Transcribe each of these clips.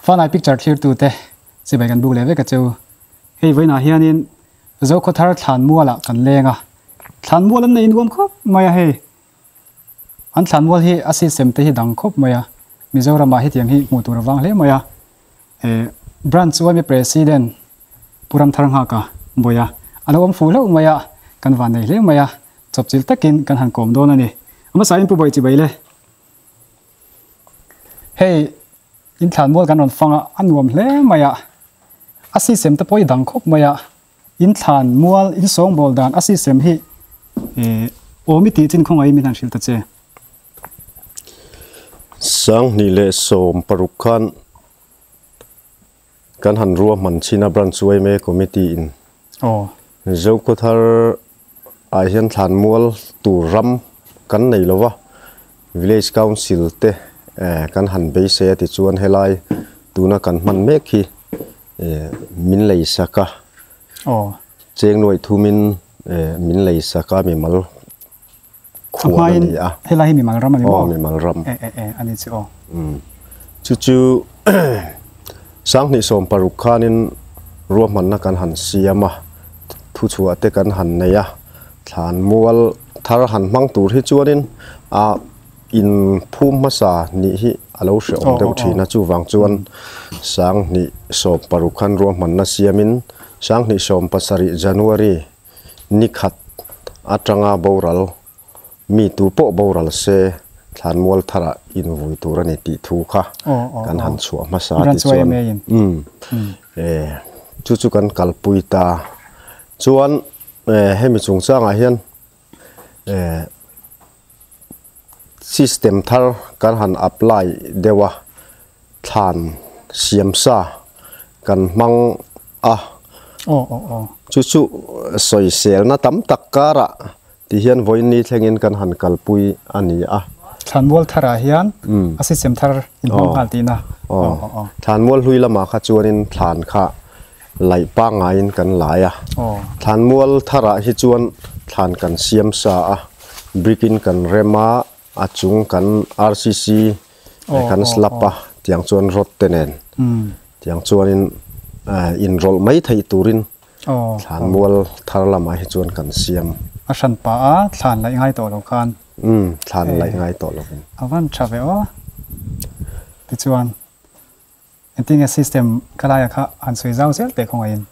Fanai picture thlirtute chibai kan buk leh vek a cheu. Hei vawiinah hianin Zokhawthar thlanmualah kan leng a, thlanmual an nei nuam khawp mai a hei. An thlanmual hi a system te hi dang khawp mai a, Mizoramah hetiang hi hmuh tur a vang hle mai a. Branch yma President Pu Ramtharnghaka Bawia a lo awm fuh hlauh mai a, kan van nei hle mai a, chawpchilh takin kan han kawm dawn a ni. A hmasain Pu Bawih chibai le. Hei in thlanmual kan rawn fang a, a nuam hle mai a, a system te pawh hi dang khawp mai a, in thlanmual in sawngbawl dan a system hi awm i tih chin khawngaih min han hrilh ta che. 2016 khan kan han ruahman chin a Branch yma Committee in Zokhawthar ah hian thlanmual tur ram kan nei lo va, Village Council te kan han beisei a tichuan helai tuna kan hman mek hi min lei sak a, cheng nuaih thumin min lei sak a mimal khuan a ni a. Helai hi mimal ram a ni maw? Aw mimal ram. E e e a ni chu aw. Chu chu 2016 khanin ruahmanna kan han siam a, thuchhuah te kan han nei a, thlanmual thar han hmang tur hi chuanin a in phum hmasa nih hi a lo hrehawm deuh thin a, chuvang chuan 2016 khan ruahmanna siamin 2017 January Ni khat atanga boral, mi tu pawh boral se thlanmual tharah invui tur a ni tih thu kha kan han chhuah hmasa ti chuan chu chu kan kalpui ta. Chuan hemi chungchangah hian system thar kan han apply deuh a, thlan siam sa kan hmang a, chu chu sawiselna tam tak karah ti hian vawiin thlengin kan han kalpui a ni a. Thlanmual tharah hian a system thar in hmang nghal tihna. Thlanmual hlui lamah kha chuanin thlan kha laih pangngaiin kan lai a, thlanmual tharah hi chuan thlan kan siam sa a, brick in kan rem a, a chung kan RCC kan slab a, tiang chuan rod te nen tiang chuanin inrawlh mai theih turin thlanmual thar lamah hi chuan kan siam. A hran pah a, thlan laih ngai tawh lo khan. Umm, thlan laih ngai tawh lovin. A van tha ve aw. Tichuan. Engtinge system ka laia kha han sawi zau zel teh khawngaihin?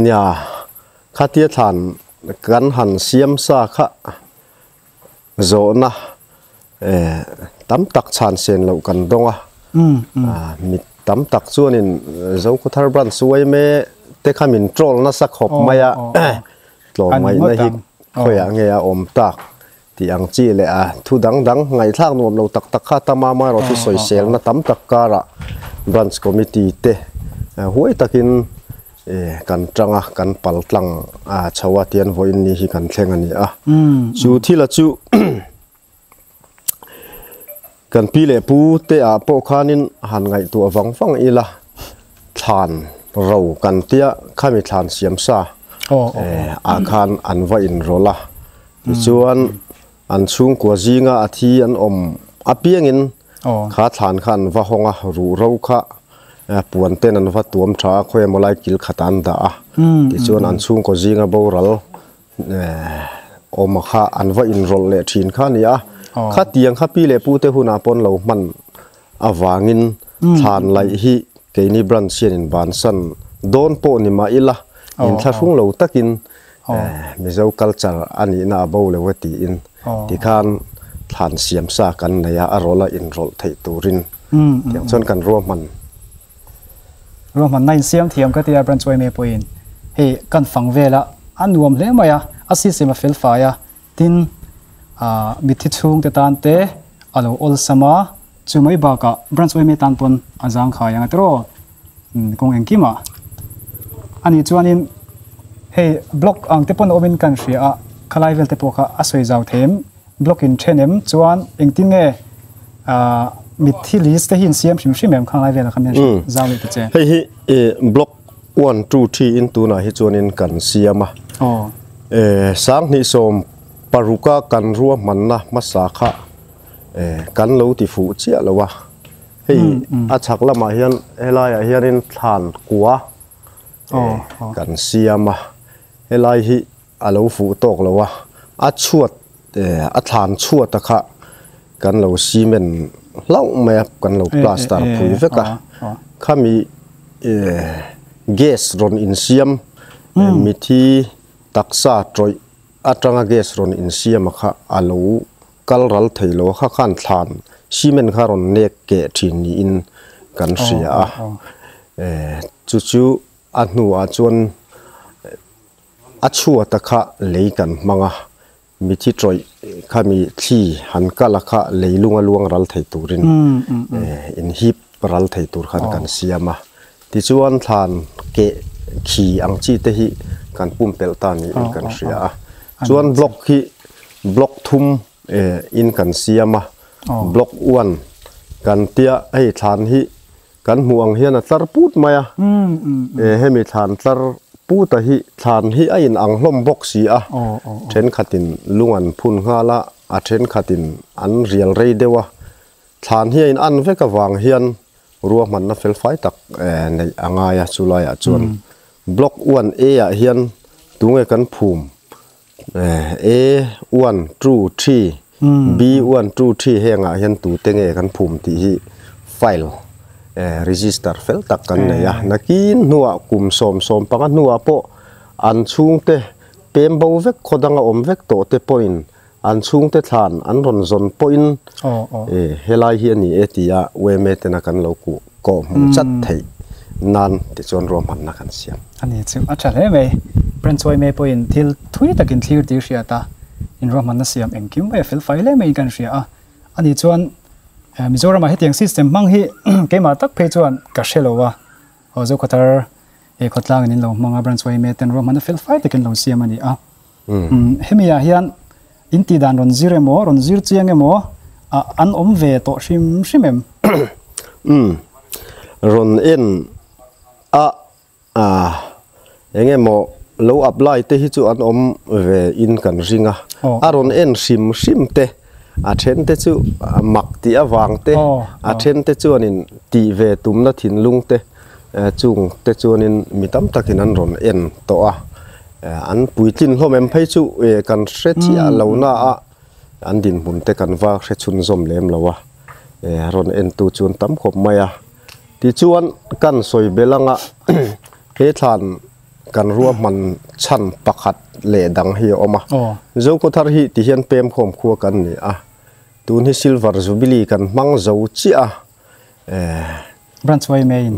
Nia, khatia thlan kan han siam sa kha zawhna tam tak chhan sen loh kan dawng a. Mi tam tak chuanin Zokhawthar Branch yma te kha min troll nasa khawp mai a, tlawmngaihna hi khawiah nge a awm tak? Tih ang chi leh a thu dang dang ngaihthlak nuam lo tak tak kha tam a, amaherawhchu sawiselna tam tak karah Branch Committee te huai takin kan tang a, kan pal tlang chho a tian vawiin ni hi kan thleng a ni a. Chu thila chu kan pi leh pu te ah pawh khanin han ngaihtuah vang vang ila thlan ro kan tia khami thlan siam sa ah khan an va inrawlh a. Tichuan, an chhungkua zinga a thi an awm apiangin kha thlan kha an va hawng a, ruhro kha puan ten an va tuam tha a, khawi emaw lai kil khat an dah a. Tichuan, an chhungkaw zinga boral awma kha an va inrawlh leh thin kha a ni a. Khatiang kha pi leh pute hunah pawn lo hman avangin thlan laih hi keini branch hian inbansan dawn pawh ni mah ila, inthlahrung lo takin Mizo culture a nihna a bo lo e tiin tikhan thlan siam sa kan nei a, a rawlh a inrawlh theih turin tiang chuan kan ruahman. Ruahmanna insiam thiam ka tia branch yma pawhin hei kan fang vel a, a nuam hle mai a, a system a fel fai a, tin mitthi chhungte tan te a lo awlsam a, chu mai bakah branch yma tan pawn a zangkhai ang a tiraw. Kawng engkimah a nih chuanin hei block ang te pawn awmin kan hria a, khalai vel te pawh kha a sawi zau thei em? Block in then em? Chuan engtin nge ah mitthi list te hi in siam hrim hrim em khalai velah khan hian zau leh ta che? Hei hi block one two three in tunah hi chuanin kan siam a, 2016 a kan ruahmanna hmasa kha kan lo ti fuh chiah lo a. Hei a chhak lamah hian helaiah hianin thlan kua kan siam a, helai hi a lo fuh tawk lo a, a chhuat a thlan chhuat a kha kan lo cement hlauh mai a, kan lo plaster phui vek a, khami gas rawn insiam mithi taksa tawih atanga gas rawn insiam a kha a lo Kal ral thei lo kha khan thlan cement kha rawn nek keh thin niin kan hria a, chu chu a hnuah chuan a chhuata kha lei kan hmang a, mithi tawih khami thli han kal a kha lei lunga luang ral thei turin inhip ral thei tur khan kan siam a, tichuan thlan keh khi ang chi te hi kan pumpelh ta niin kan hria a, chuan block hi Block thum in kan siam a, block one kan tia hei thlan hi kan hmuh ang hian a tlar put mai a, hemi thlan tlar put a hi thlan hi a in ang hlawm bawk si a, thenkhatin lung an phun nghal a, a thenkhatin an rial rei deuh a, thlan hi a in an vek avang hian ruahmanna felfai tak neih a ngai a, chulaiah chuan block one A ah hian tunge kan phum A one two three B one two three hengah hian tute nge kan phum tih hi file register fel tak kan nei a nakin hnuah kum sawm sawm panga hnuah pawh an chhungte pem bo vek khaw danga awm vek tawh te pawhin an chhungte thlan an rawn zawn pawhin helai hi a ni e tia yma tena kan lo kuh kawh hmuh chat theih nan tichuan ruahmanna kan siam. A ni chu a tha hle mai. Branch yma pawhin thil thui takin thlir tir hriat a, in ruahmanna siam engkim mai a fel fai hle maiin kan hria a. A ni chuan Mizoramah hetiang system hmang hi keimah tak phei chuan ka hre lo a, aw Zokhathar he khawtlangin in lo hmang a, Branch yma ten ruahmanna fel fai takin lo siam a ni a. Hemi ah hian in tih dan rawn zir emaw, rawn zir chiang emaw an awm ve tawh hrim hrim em? Umm, rawn en a eng emaw lo apply te hi chu an awm ve in kan ring a, a rawn en hrim hrim te, a then te chu mak tih avang te, a then te chuanin tih ve tumna thinlung te chung te chuanin mi tam takin an rawn en tawh a. An puitlin hlawm em phei chu kan hre chiah lo na a, an dinhmun te kan va hre chhunzawm lem lo a, rawn entu chu an tam khawp mai a. Tichuan kan sawi bel anga he thlan kan ruahman chhan pakhat leh dang hi a awm a, Zokhawthar hi tihian pemkhawm khua kan ni a, tun hi Silver Jubilee kan hmang zo chiah a. Branch yma in.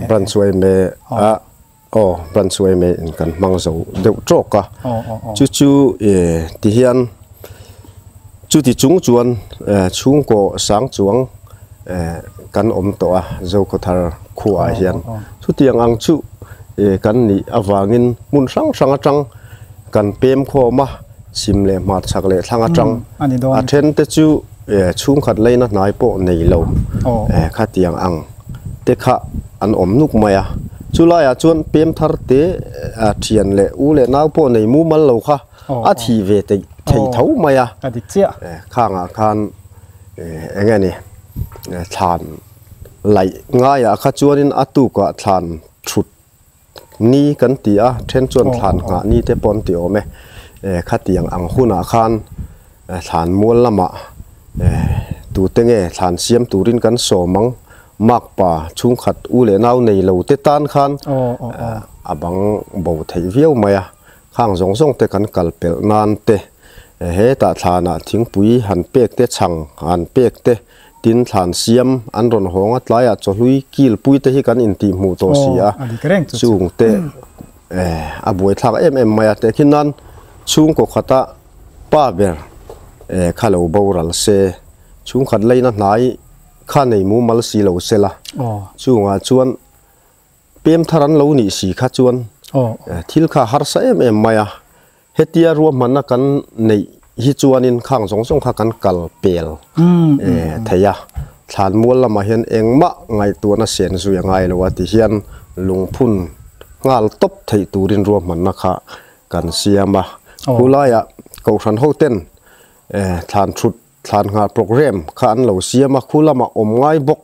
Branch yma a. Aw, branch yma in kan hmang zo deuh tawk a, chu chu ti hian chuti chung chuan chhungkaw sang chuang kan awm tawh a Zokhawthar khuaah hian chutiang ang chu kan nih avangin hmun hrang hrang atang kan pem khawm a, chhim leh hmar chhak leh thlang atang a then te chu chhungkhat leina hnai pawh nei lo khatiang ang. te kha an awm nuk mai a, chu laiah chuan pem thar te thian leh u leh nau pawh nei mumal lo kha a thi ve thei tho mai a, khangah khan eng nge ni thlan laih ngaiah kha chuanin a tukah thlan thut Ni kan ti a, then chuan thlan nghah ni te pawh an ti awm e. Khatiang ang hunah khan thlan mual lamah tute nge thlan siam turin kan sawm ang, makpa chhungkhat u leh nau nei lo te tan khan a bang bo theih viau mai a. Khang zawng zawng te kan kal pelh nan te, hetah thlanah thingpui han pek te, chhang han pek te, Tin thlan siam an rawn hawng a, tlaiah chawhlui kilpui te hi kan intih hmuh tawh si a, chung te a buaithlak em em mai a, tehkhin nan chhungkaw khata pa ber kha lo boral se, chhungkhat leina hnai kha nei mumal si lo se la, chungah chuan pem thar an lo nih si kha chuan thil kha harsa em em mai a. Hetia ruahmanna kan neih hi chuanin khang zawng zawng kha kan kal pel thei a, thlanmual lamah hian engmah ngaihtuahna sen zui a ngai lo a ti hian lungphun nghal tawp theih turin ruahmanna kha kan siam a. Khulaiah Kohhran hoten thlan thut. thlan nghah program kha an lo siam a, khu lamah awm ngai bawk.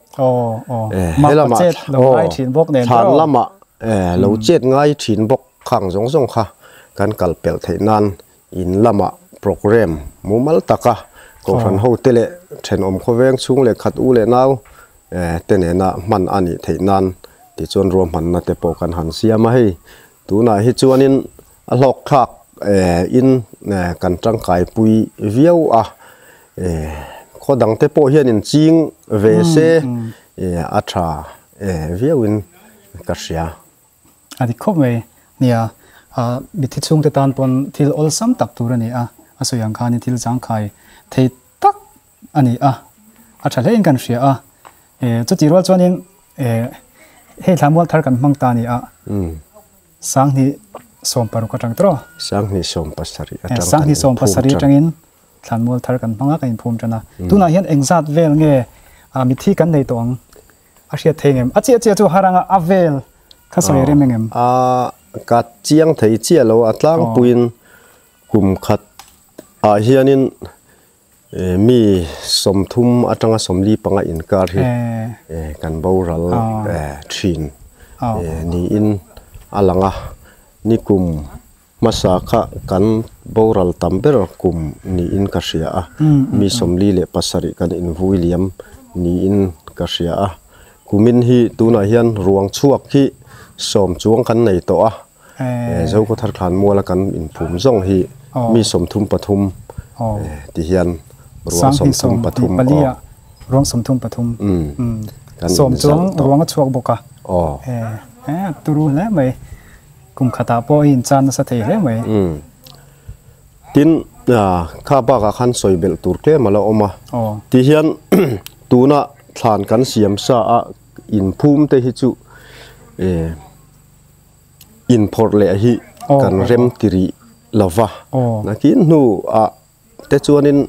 Helama thlan lamah lo chet ngai thin bawk khang zawng zawng kha kan kal pelh theih nan in lamah program mumal taka kohhran hote leh thenawm khawveng chhung leh khat u leh nau te nena hman a nih theih nan tichuan ruahmanna te pawh kan han siam a hei. Tunah hi chuanin a hlawkthlak in kan tangkaipui viau a, khaw dangte pawh hianin ching ve se a tha viauin ka hria. A dik khawp mai. Nia, mitthi chhungte tan pawn thil awlsam tak tur a ni a, a sawi ang khanin thil zangkhai thei tak a ni a, a tha hlein kan hria a. Chutih rual chuanin hei thla mual thar kan hmang ta a ni a, Sanghnih sawm paruk atang tawh. Sanghnih sawm pasarih atang kan Sanghnih sawm pasarih atangin thlan mual thar kan hmang a, kan inphum tan a. Tunah hian engzat vel nge mithi kan nei tawh ang a hriat thei ngem? A chiah chiah chu har anga a vel kha sawi a rem engem? A ka chiang thei chiah lo a, tlangpuiin kum khat ah hianin Mi 30 atanga 45 inkar hi kan boral thin niin a lang a, nikum hmasa kha kan boral tam ber kum niin ka hria a, mi 47 kan invui liam niin ka hria a, kumin hi tunah hian ruang chhuak hi 10 chuang kan nei tawh a. Zokhawthar Thlanmuala kan inphum zawng hi mi 33 ti hian ruang 33 aw. Ruang 33 sawm chuang ruang a chhuak bawk a. Turu hle mai. Kum khatah pawh i inchan nasa thei hle mai. Tin, kha bakah khan sawi belh tur tlem a la awm a. Ti hian tuna thlan kan siam sa a inphum te hi chu inphawrh leh hi kan rem ti rih lo va. Nakin hnuah te chuanin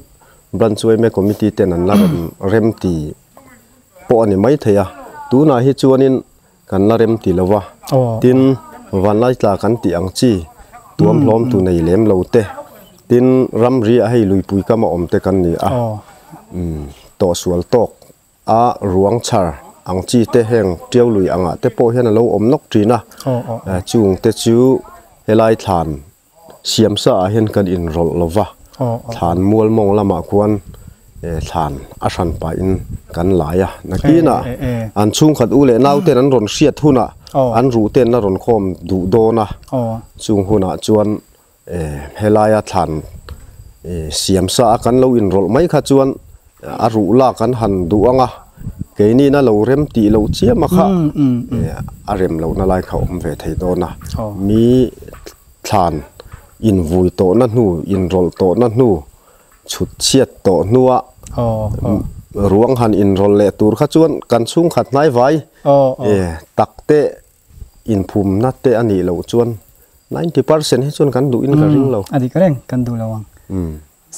Branch yma Committee ten an la rawn rem ti pawh a ni maithei a, tunah hi chuanin kan la rem ti lo va. Tin, Vanlaitla kan tih ang chi tuam hlawm tu nei lem lo te, tin ramri a hei luipui kam a awm te kan ni a, tawhsual tawk A ruang chhar ang chi te heng tiau lui angah te pawh hian a lo awm nawk thin a, chung te chu helai thlan siam sa ah hian kan inrawlh lo va, thlan mual mawng lamah khuan thlan a hran pahin kan lai a, nakinah an chhungkhat u leh nau ten an rawn hriat hunah an ruh ten a rawn khawm duh dawn a, chung hunah chuan Helaia thlan siam sa a kan lo inrawlh mai kha chuan a ruh lak kan han duh ang a, keinin a lo rem tih loh chiam a kha a rem lohna lai kha awm ve thei dawn a. Mi thlan invui tawhna hnu, inrawlh tawhna hnu, chhut chhiat tawh hnua ruang han inrawlh leh tur kha chuan kan chhungkhat hnaivai takte Inphumna te a nih loh chuan 90% hi chuan kan duh in ka ring lo. A dik reng, kan duh lo ang.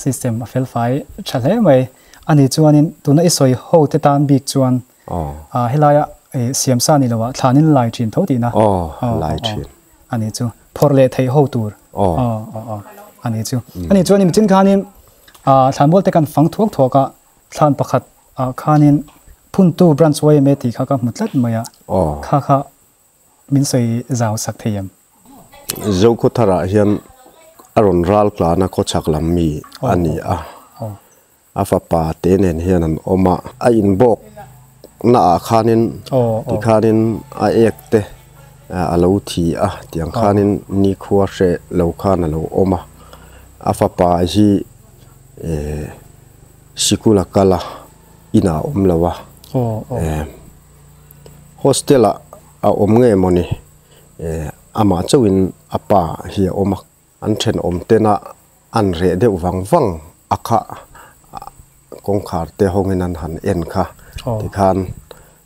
System a fel fai tha hle mai. A nih chuanin tuna i sawi ho te tan bik chuan helaia siam sa ni loah thlanin lai thin tho tihna. Lai thin. A nih chu phawrh leh theih ho tur. A nih chu. A nih chuan michin khanin thlanmual te kan fang thuak thuak a, thlan pakhat ah khanin Phuntu branch yma tih kha ka hmu tlat mai a, kha kha min sawi zau sak thei em? Zokhawtharah hian a rawn ral tlan a khawchhak lam mi a ni a, a fapa te nen hian an awm a, a inbawk na ah khanin tikhanin a ek te a lo thi a tiang khanin nikhua hreh lo khan a lo awm a, a fapa hi sikul a kal a. Inah a awm lo a, hostel ah a awm nge mawni amah chauhin a pa hi a awm a, an thenawm tena an reh deuh vang vang a kha kawngkhar te hawngin an han en kha tikhan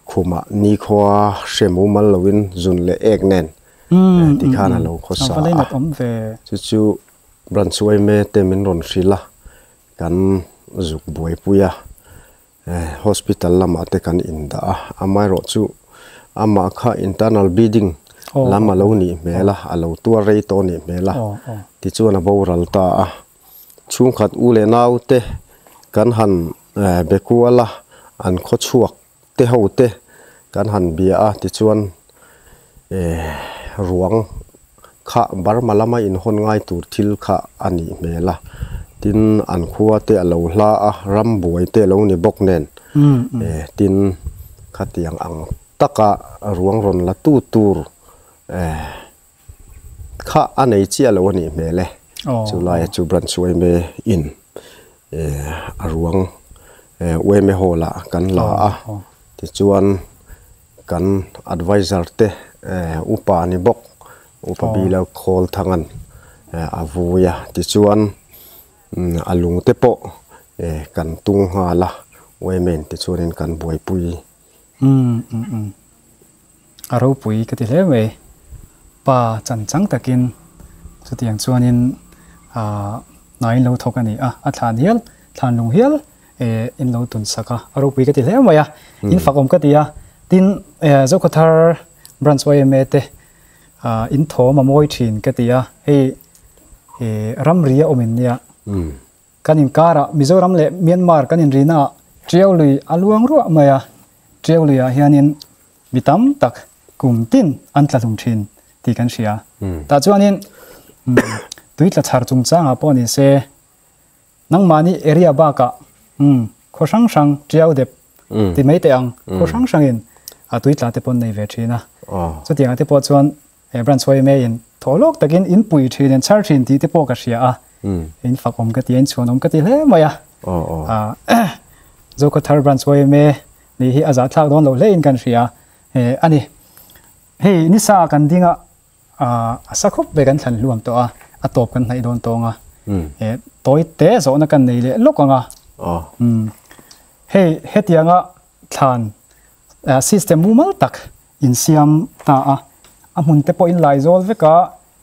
khumah nikhua hre mumal loin zun leh ek nen tikhan a lo khawsa a, chu chu branch yma te min rawn hrilh a. Kan zuk buaipui a, hospital lamah te kan indah a, amaherawh chu amah kha internal bleeding lam a lo nih hmel a, a lo tuar rei tawh a nih hmel a, tichuan a boral ta a. Chhungkhat u leh nau te Kan han be kual a, an khawchhuak te ho te kan han bia a, tichuan ruang kha Burma lama inhawn ngai tur thil kha a nih hmel a, tin an khua te a lo hla a, ram buai te a lo ni bawk nen, tin khatiang ang taka ruang rawn la tu tur Kha a nei chiah lo a nih hmel e. Chu laia chu branch uaime in a ruang uaime hall ah kan la a, tichuan kan advisor te upa ni bawk upa Bila khawl thangan a vui a, tichuan a lung te pawh kan tung nghal a uaime in tichuanin kan buaipui. Umm umm umm. A ropui ka ti hle mai. Pa chan chang takin chutiang chuanin aah hna in lo thawk a ni a, a thlan hial, thlan lung hial eh in lo tun sak a, a ropui ka ti hle mai a, in fak awm ka ti a. Tin, eh Zokhawthar Branch yma te aah in thawm a mawi thin ka ti a, hei eh ramri a awm in nia. Kan inkarah Mizoram leh Myanmar kan inrina ah Tiau lui a luang ruah mai a, Tiau luiah hianin mi tam tak kum tin an tla hlum thin tih kan hria. Tah chuanin tui tla chhar chungchangah pawh ni se nangmahni area bakah khaw hrang hrang Tiau dep ti mai teh ang khaw hrang hrangin a tui tla te pawh an nei ve thin a. Chutiangah te pawh chuan He branch yma in thaw lawk takin in pui thin, in chhar thin tih te pawh ka hria a, in fak awm ka ti a, in chhuan awm ka ti hle mai a. Zokhawthar branch yma nih hi a zahthlak dawn lo hle in kan hria a ni. Hei nisa kan ding a, a sa khawp ve kan thlan hluam tawh a, a tawp kan hnaih dawn tawng a, tawi te zawhna kan nei leh lawk ang a. Hei hetianga thlan system mumal tak Insiam ta a, a hmun te pawh in lai zawl vek a,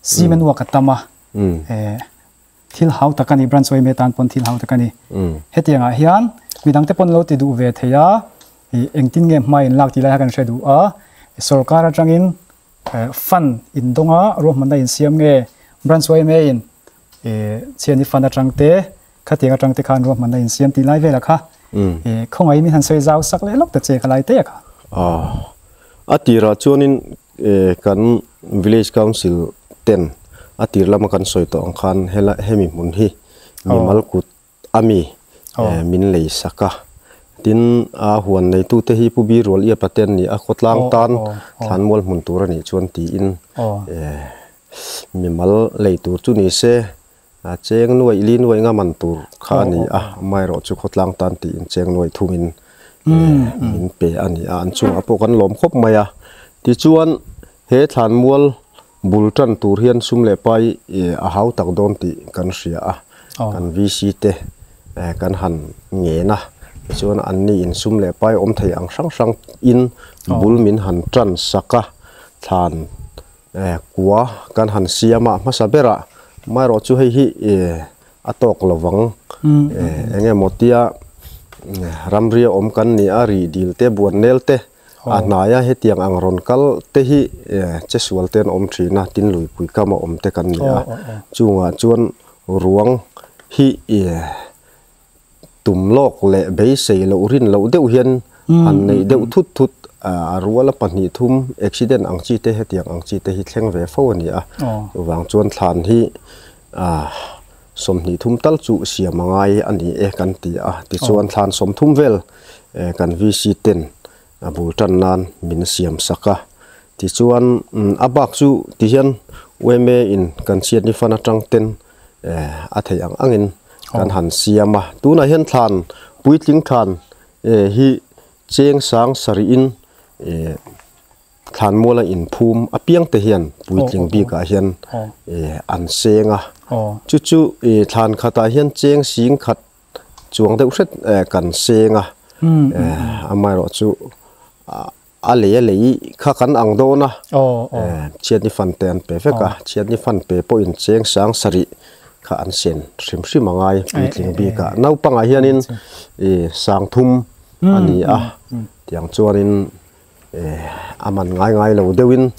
cement work a tam a, thil hau tak a ni, branch yma tan pawn thil hau tak a ni. Hetiang ah hian midang te pawn lo ti duh ve thei a, engtin nge hma in lak tih lai kha kan hre duh a, sorkar atangin fund in dawng a, ruahmanna in siam nge branch yma in chhiatni fund atang te, khatiang atang te khan ruahmanna in siam tih lai velah kha khawngaih min han sawi zau sak leh lawk ta che kha lai te kha. A tirah chuanin kan village council ten a tir lama kan sawi tawh ang khan hela hemi hmun hi mimal kut ami min lei sak a, tin a huan neitute hi Pu Birual Iapa te an ni a, khawtlang tan thlanmual hmun tur a nih chuan tiin mimal lei tur chu ni se A cheng nuaih li nuaih nga man tur kha a ni a, amaherawh chu khawtlang tan tiin cheng nuaih thungin min pe a ni a, an chungah pawh kan lawm khawp mai a. Tichuan he thlanmual bul tan tur hian sum leh pai a hau tak dawn tih kan hria a, kan VC te kan han ngen a, tichuan anni in sum leh pai awm thei ang hrang hrang in bul min han tan sak a, thlan Kua kan han siam a hmasa berah amaherawh chu hei hi a tawk lo vang eng emaw tia ramria awm kan ni a rih dil te buan nel te a hnaia hetiang ang rawn kal te hi che sual te an awm thin a tin luipui kam a awm te kan ni a chungah chuan ruang hi Tum lawk leh beisei loh rin loh deuh hian han neih deuh thut thut a ruala pahnih thum accident ang chi te hetiang ang chi te hi thleng ve fo a ni a. Chuvang chuan thlan hi 23 tal chu siam a ngai a ni e kan ti a. Tichuan thlan 30 vel kan VC ten a bul tan nan min siam sak a. Tichuan a bak chu tihian yma in kan chhiatni fan atang ten a theih ang angin kan han siam a. Tunah hian thlan puitling thlan hi cheng sang sarihin thlan muala inphum apiang te hian puitling bikah hian an seng a. Chu chu thlan khatah hian cheng sing khat chuang deuh hret kan seng a. Amaherawhchu chu A lei a lei kha kan ang dawn a, chhiatni fan te an pe vek a, chhiatni fan pe pawhin cheng sang sarih kha an sen hrim hrim a ngai puitling bik ah. Naupangah hianin sang thum a ni a, tiang chuanin A man ngai ngai lo deuhin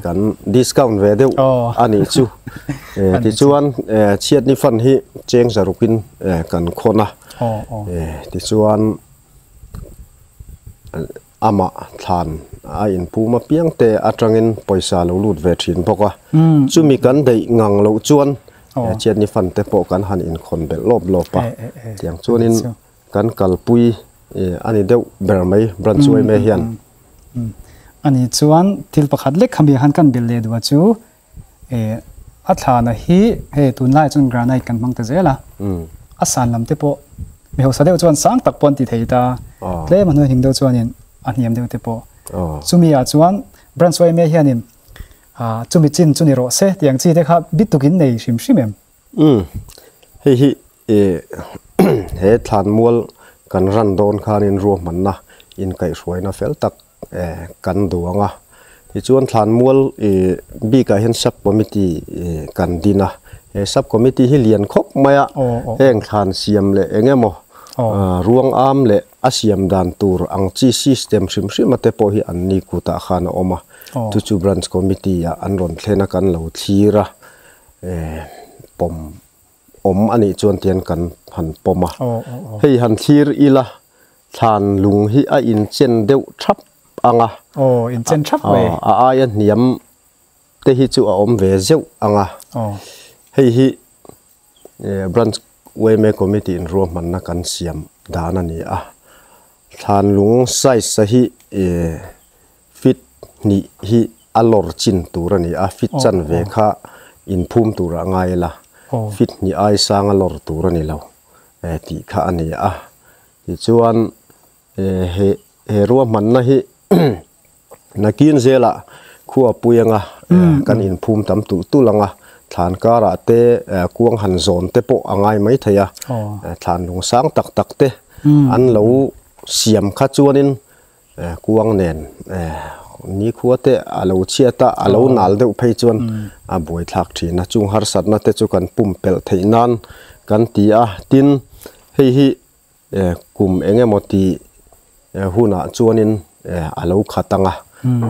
kan discount ve deuh a nih chu. Tichuan chhiatni fund hi cheng zarukin kan khawn a, tichuan amah thlan a inpum apiang te atangin pawisa lo lut ve thin bawk a. Chumi kan deih ngang loh chuan chhiatni fund te pawh kan han inkhawn belh lawp lawp a. Tiang chuanin kan kalpui a ni deuh ber mai branch yma hian. Ani chuan thil pakhat lek khami han kan belh leh duh a chu a thlana hi hei tunlai chuan granite kan hmang ta zel a, a san lam te pawh mi hausa deuh chuan sang tak pawh an ti thei ta, tlem a hnuai hning deuh chuanin a hniam deuh te pawh. Chumi ah chuan branch yma hianin chumi chin chu ni rawh se tih ang chi te kha bit tukin nei hrim hrim em? Umm hei hi he thlanmual kan ran dawn khanin ruahmanna inkaihhruaina fel tak kan duang a. Tichuan thlanmual bikah hian sub committee kan din a. He sub committee hi lian khawp mai a, heng thlan siam leh eng emaw ruang am leh a siam dan tur ang chi system hrim hrim a te pawh hi an ni kutah khan a awm a. Chu chu branch committee ah an rawn thlen a kan lo thlir a. Pawm awm a nih chuan tian kan han pawm a. Hei han thlir ila thlan lung hi a inchen deuh thap ang a. Aw, inchen thap mai. A aia hniam te hi chu a awm ve zeuh ang a. Hei hi Branch yma Committee in ruahmanna kan siam dan a ni a. Thlan lung size a hi Feet hnih hi a lawr chin tur a ni a, feet chanve kha inphum turah ngai ila, feet hnih ai sang a lawr tur a ni lo tih kha a ni a. Tichuan he he ruahmanna hi nakin zelah khua pui anga kan inphum tam tulh tulh anga, thlan karah te kuang han zawn te pawh a ngai mai thei a, thlan lung sang tak tak te an lo siam kha chuanin Kuang nen nikhua te a lo chhiat a, a lo nal deuh phei chuan a buaithlak thin a. Chung harsatna te chu kan pumpelh theih nan kan ti a. Tin, hei hi kum eng emaw ti hunah chuanin a lo khat ang a,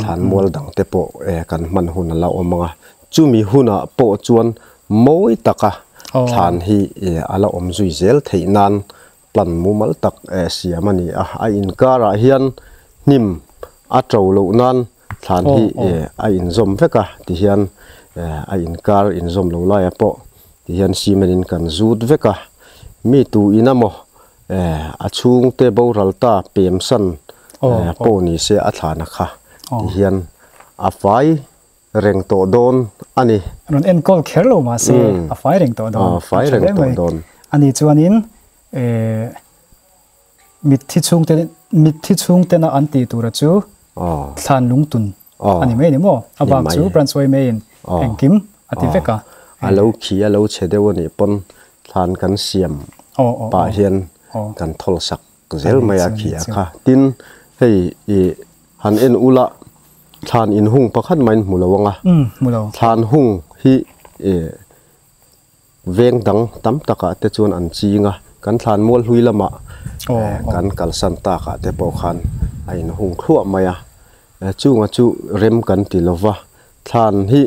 thlanmual dang te pawh kan hman hun a la awm ang a. Chumi hunah pawh chuan mawi taka thlan hi a la awm zui zel theih nan Plan mumal tak siam a ni a, a inkarah hian hnim a to loh nan thlan hi a inzawm vek a, tihian a inkar inzawm lo laiah pawh tihian cement in kan zut vek a, mi tu in emaw a chhungte boral ta pemsan pawh ni se a thlana kha tihian a fai reng tawh dawn a ni. Rawn enkawl kher lo mahse a fai reng tawh dawn. A fai reng tawh dawn. A ni chuanin mitthi chhungte mitthi chhungtena an tih tura chu thlan lungtun a ni mai a ni maw? A bak chu branch yma in engkim a ti vek a. A lo khi a lo chhe deuh a nih pawn thlan kan siam pah hian kan thawl sak zel mai a khi a kha. Tin hei i han en ula thlan inhung pakhat maiin hmu lo ang a. Thlan hung hi veng dang tam takah te chuan an ching a, kan thlan mual hlui lamah kan kalsan takah te pawh khan a inhung thluah mai a. Chunga chu rem kan ti lo va, thlan hi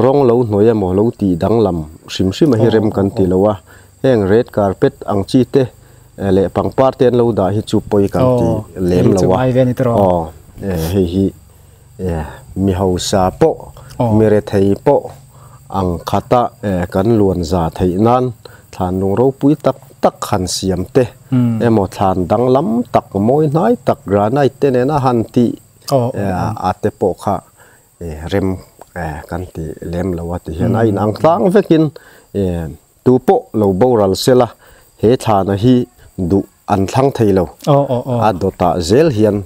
rawng lo hnawih emaw lo tih danglam hrim hrim a hi rem kan ti lo a, heng red carpet ang chi te leh pangpar te an lo dah hi chu pawi kan ti lem lo a, aw hei hi mi hausa pawh mi rethei pawh ang khata kan luan za theih nan thlan lung ropui tak tak han siam te emaw thlan danglam tak mawi hnai tak granite te nena han tih a te pawh kha rem kan ti lem lo a ti hian a inang tlang vekin tu pawh lo boral sela he thlana hi duh an thlang thei lo a dawtah zel hian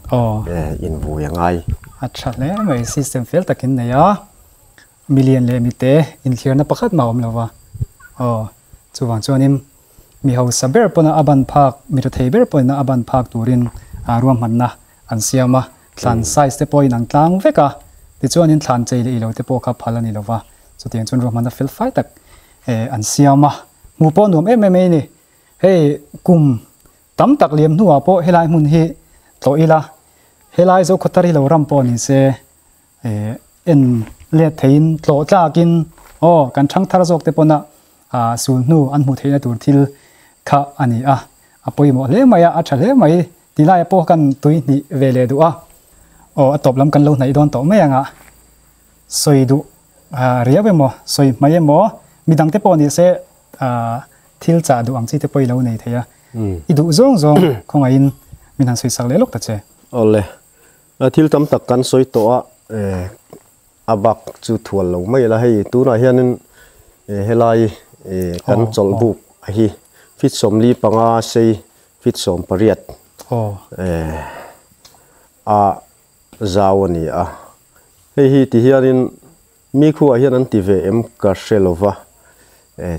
invui a ngai. A tha hle mai system fel takin nei a milian leh mite inthlirna pakhat mah a awm lo va aw chuvang chuanin mi hausa ber pawna a ban phak mi rethei ber pawhin a ban phak turin ruahmanna an siam a, thlan size te pawhin an tlang vek a, tichuanin thlan chei leh ilo te pawh kha phal a ni lova, chutiang chuan ruahmanna fel fai tak an siam a, hmuh pawh nuam em em mai a ni. Hei kum tam tak liam hnuah pawh helai hmun hi tlawh ila, Helai Zokhawthar hi lo ram pawh ni se en let theiin tlawh tlakin aw kan thangthar zawk te pawna sul hnu an hmuh theihna tur thil kha a ni a, a pawimawh hle mai a, a tha hle mai ti laia pawh kan tui hnih ve leh duh a, aw a tawp lam kan lo hnaih dawn tawh mai ang a, sawi duh riau emaw sawi hmai emaw midang te pawh ni se thil chah duh ang chi te pawh i lo nei thei a, i duh zawng zawng khawngaihin min han sawi sak leh lawk ta che. Awle, thil tam tak kan sawi tawh a, a bak chu thual lo mai la hei tunah hianin helai kan chawlh buk hi feet 45 sei feet 18 a zau a ni a, hei hi ti hianin mi khuah hian an ti ve em ka hre lova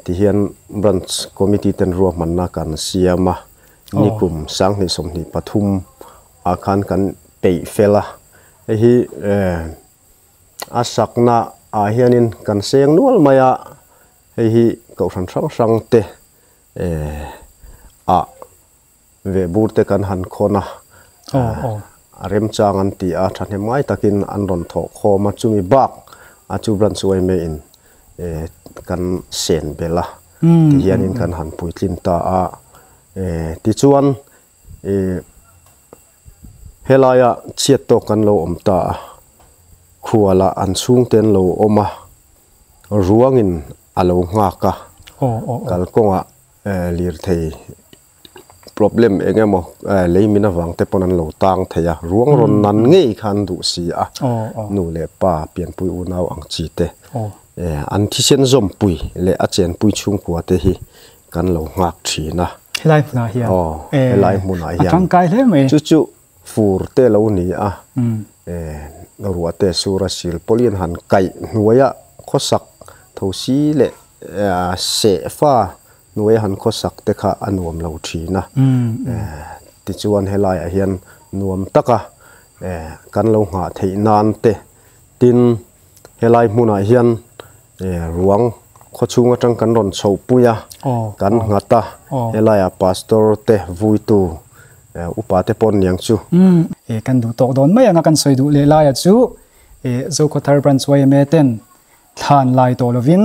ti hian branch committee ten ruahmanna kan siam a, nikum 2023 ah khan kan peih fel a, hei hi a sakna ah hianin kan seng nual mai a, hei hi kohhran hrang hrang te ah ve bur te kan han khawn a, a remchang an ti a, thahnem ngai takin an rawn thawh khawm a, chumi bak a chu branch yma in kan sen bel a, ti hianin kan han puitlin ta a, tichuan helaia chhiat tawk kan lo awm ta a, khuala an chhung te an lo awm a, ruangin a lo nghak a, kalkawngah lirthei problem engemaw lei min avang te pawn an lo tang thei a, ruang rawn nan ngei kha an duh si a, nu leh pa pianpui unau ang chi te an thisen zawmpui leh a chenpui chhungkua te hi kan lo nghak thin a. Helai hmunah hian helai hmunah hian a tangkai hle mai. Chu chu fur te lo ni a, ruah te sura sil pawlin han kaih hnuaia khawsak thosi leh sehfa hnuaia han khawsak te kha a nuam lo thin a, tichuan helaiah hian nuam taka kan lo nghah theih nan te tin helai hmunah hian ruang khawchhung atang kan rawn chho pui a, kan nghat a, helaiah pastor te vuitu upa te pawn niang chu. Kan duh tawk dawn mai anga kan sawi duh leh laia chu Zokhawthar Branch yma ten thlan lai tawh lovin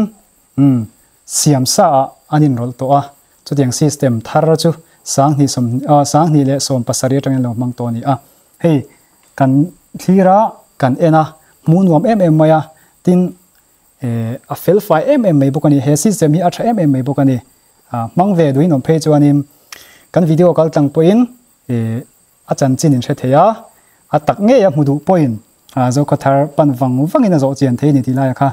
siam sa ah an inrawlh tawh a, chutiang system thar chu 2017 atangin lo hmang tawh a ni a. Hei kan thlir a, kan en a, hmuh nuam em em mai a, tin a fel fai em em mai bawk a ni. He system hi a tha em em mai bawk a ni. Hmang ve duhin awm phei chuanin kan video kal tlang pawhin a chanchin in hre thei a, a tak ngei a hmu duh pawhin Zokhawthar pan vang vangin a zawh chian thei a ni tih laia kha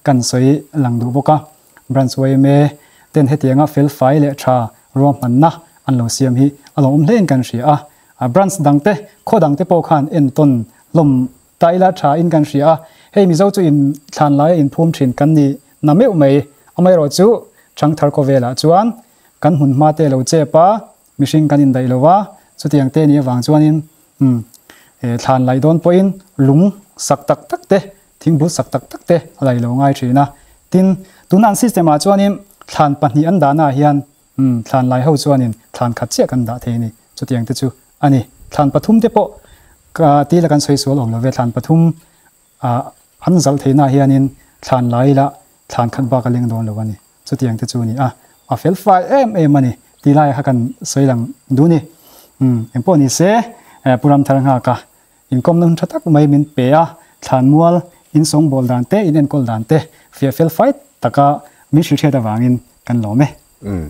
kan sawi lang duh bawk a. Branch yma ten hetianga fel fai leh tha ruahmanna an lo siam hi a lawmawm hlein kan hria a. Branch dangte khaw dangte pawh khan entawn hlawm ta ila tha in kan hria a, hei Mizo chu in thlan laia inphum thin kan ni na meuh mai. Amaherawh chu Thangthar khawvelah chuan kan hmun hma te lo chep a, mihring kan indaih lo a, chutiang te nih avang chuanin umm thlan laih dawn pawhin lung sak tak tak te, thingbul sak tak tak te a laih lo ngai thin a. Tin, tuna an system ah chuanin thlan pahnih an dahna ah hian umm thlan lai ho chuanin thlan khat chiah kan dah thei a ni, chutiang te chu a ni. Thlan pathum te pawh ka tila kan sawi sual awm lo ve, thlan pathum ah an zalh theihna ah hianin thlan lai ila thlan khat bak a leng dawn lo a ni. Chutiang te chu a ni a, a fel fai em em a ni tih laiah kha kan sawi lang duh ni. Umm engpawh ni se Pu Ramthar nghaka inkawmna hun tha tak mai min pe a, thlan mual insawngbawl dan te, inenkawl dan te fiah fel fai taka min hrilhhriat avangin kan lawm e. Umm.